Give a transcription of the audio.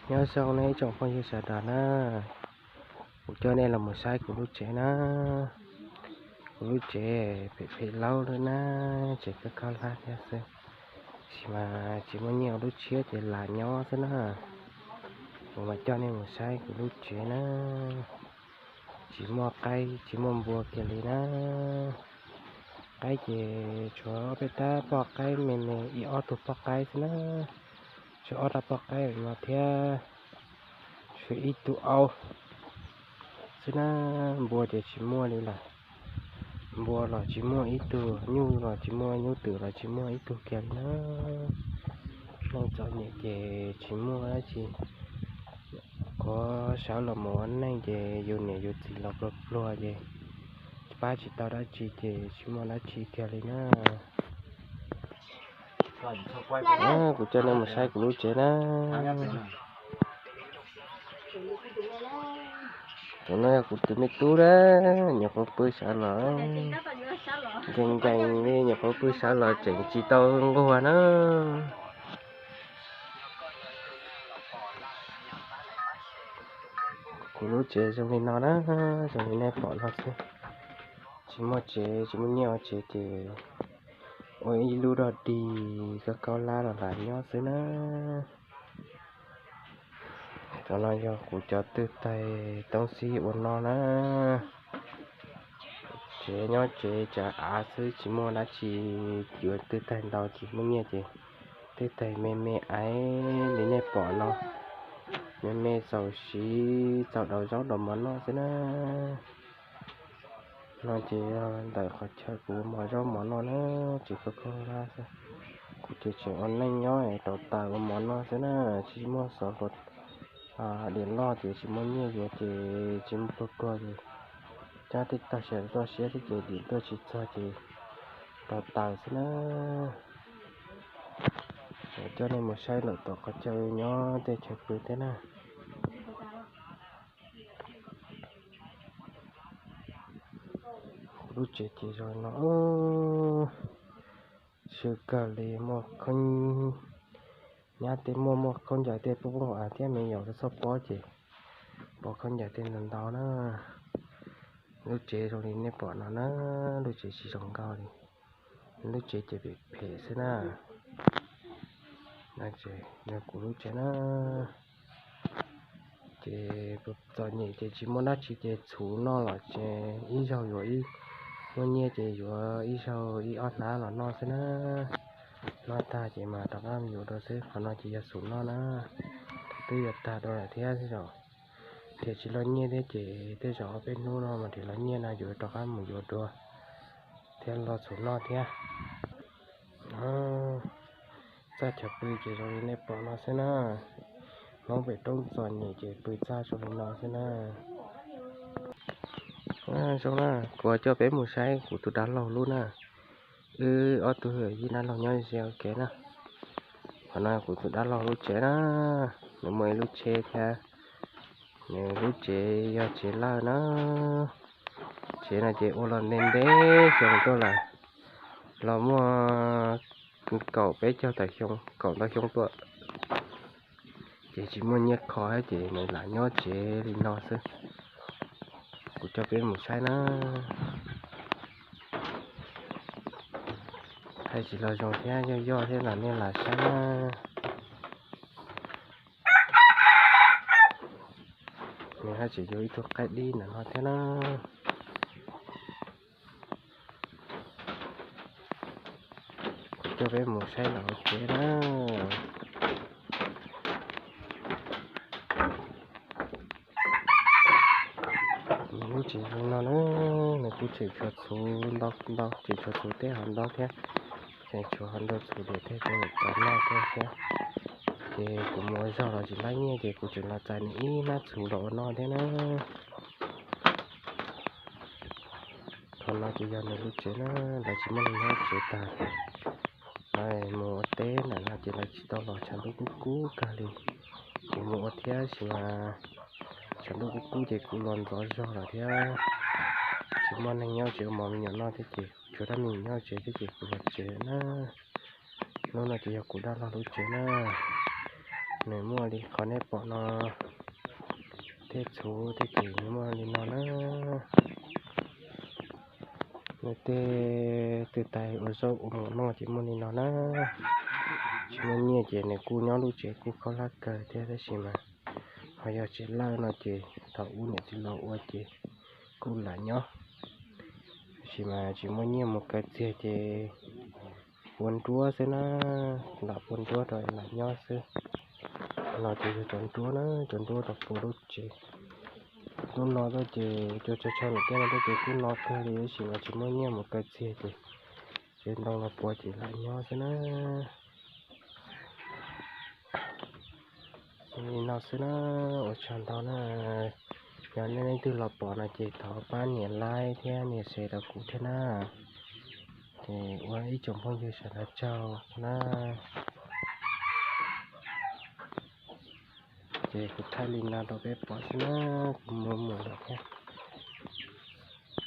Nyob zoo nej ib tsoom phooj ywg sawv daws na, kuv coj nej los mus saib kuv lub tsev na. Kuv lub tsev phem phem laub lawm na, tsev koj koj lab thiab xwb, tab sis mas tsis muaj nyiaj ua lub tshiab ces lam nyob xwb na. Kuv mam coj nej mus saib kuv lub tsev na. Tsis muaj qaib tsis muaj npua kiag li na. Qaib ces tshuav ob peb rab poj qaib me me, ib ob tug poj qaib xwb na. Tshuav ob rab poj qaib no thiab, tshuav ib tug aub xwb na. Npua ces tsis muaj li lawm. Npua los tsis muaj ib tug, nyuj los tsis muaj, nyuj twm los tsis muaj ib tug kiag li na. Neej txom nyem ces tsis muaj dab tsi. Kuv sawv los mus ua neej ces yus niam yus txiv los pluag pluag ces pab tsis tau dab tsi ces tsis muaj dab tsi kiag li na. Kuv coj nej mus saib kuv lub tsev na. Tus no yog kuv tus me tub na, nyuam qhuav pw sawv los, nkees nkees li, nyuam qhuav pw sawv los tseem tsis tau nquag na. Kuv lub tsev zoo li no na, zoo li nej pom no xwb. Tsis muaj tsev, tsis muaj nyiaj ua tsev ces ua ib lub dog dig koj kaub lab los lam nyob xwb na. Cov no yog kuv cov twj taig toob xib ua noj na. Tsev nyob tsev tsav av xwb tsis muaj dab tsi yuav twj taig ntau, tsis muaj nyiaj ces twj taig me me aiv li nej pom no, me me xaus siv txaus daus zaub daus mov noj xwb na. No ces yog ntawm qhov chaw kuv ua mov zaub mov noj na, tsev koj koj lab xwb. Kuv ces tseem ua neej nyob rau taws ua mov noj xwb na, tsis muaj xov hluas diam loj ces tsis muaj nyiaj yuav ces tsis muaj pluag pluag ces cab tej tag sawv txoj siab thiab ces dim tuaj tsis txog ces rau taws xwb na. Coj nej mus saib lawm tom qhov chaw nyob tej chaw pw thiab na. Kuv lub tsev ces zoo no, swb kawg li, muaj khaub, nyab tej muaj muaj khaub ncaws tej poob poob av thiab me nyuam txhob pob ces poob khaub ncaws tej ntau ntau na. Lub tsev zoo li nej pom no na, lub tsev tsis zoo nkauj li, lub tsev ces phem phem xwb na. Kuv lub tsev na, ces txom nyem ces tsis muaj dab tsi ces txhuv noj los ces ib zaug yuav, muaj nyiaj ces yuav ib zaug ib ob hnab los noj xwb na. Noj tag ces mam rov qab yuav dua xwb, qhov no ces yog txhuv noj na. Twb yuav tag dua lawm thiab, tej zaum nrhiav tsis los nyiaj thiab ces tej zaum ob peb hnub no mas nrhiav los nyiaj no yuav rov qab mus yuav dua thiab los txhuv noj thiab. Txaj chaw pw ces zoo li nej pom no xwb na. Hmoob pem roob txom nyem ces pw txaj zoo li no xwb na. Zoo na, kuv coj peb mus saib kuv tus dab laug lub na. Wb ob tug yij dab laug nyob ze ua ke na. Qhov no kuv tus dab laug lub tsev na, nws muaj ib lub tsheb thiab. Nws lub tsev yog tsev lawj na. Tsev no ces ua los ntev ntev xyoo tuaj lawm, los muaj kaum peb caug tawm xyoo, kaum ntau xyoo tuaj, ces tsis muaj nyiaj kho thiab ces nws lam nyob tsev li no xwb. Kuv coj peb mus saib na. Haj tsis los zoo thiab, yoj yoj thiab los nej lam saib na. Nws haj tseem yug ib tug qaib dib ntawm no thiab na. Kuv coj peb mus saib lawm ua ke na. Nws lub tsev zoo no na, nws kuj tseem tshuav txhuv ntau ntau, tseem tshuav txhuv teb hov ntau thiab, tseem tshuav hov ntau txhuv diam thiab, tseem tshuav noj thiab thiab. Ces kuv mus ua zog los tsis laib nyiaj ces kuv tseem los txais nws ib hnab txhuv los ua noj thiab na. Qhov no ces yog nws lub tsev na, lawv tsis muaj neeg nyob tsev tag, lawv mus ua teb ntawm no ces lawv tsis tau los, tshav ntuj kub kub kawg li. Kuv mus ua thiab sis mas tshav ntuj kub kub ces kuv los ntxov zog lawm thiab, tsis muaj neeg nyob tsev ua mov me nyuam noj thiab ces tshuav dab me nyuam nyob tsev thiab ces kuv los tsev na. Lub no ces yog kuv dab laug lub tsev na. Nws muaj li qhov nej pom no, tej txhuv tej ces nws muaj li no na. Nws tej twg tais ua zaub ua mov noj ces muaj li no na. Tsis muaj nyiaj ces nws kuj nyob lub tsev kuj khaub hlab kawg thiab tab sis mas ho yog tsev lawj no ces thaum ub niam txiv los ua ces kuj lam nyob, tab sis mas tsis muaj nyiaj mus kaw txiag ces pua nruab xwb na, lam pua nruab rau lam nyob xwb. No ces yog cov nruab na, cov nruab rau pua lub tsev. Lub no tuaj ces cov chaw chaw nram tej no tuaj ces kuj no kawg li tab sis mas tsis muaj nyiaj mus kaw txiag ces tsev ntoo los pua ces lam nyob xwb na. Li no xwb na, ua tsaug ntau na. Yog nej leej twg los pom no ces thov pab nias like thiab nias share rau kuv thiab na. Ces ua ib tsoom phooj ywg sawv daws tsaug na. Ces kuv thaij li no rau peb pom xwb na, kuv mus mus lawm thiab.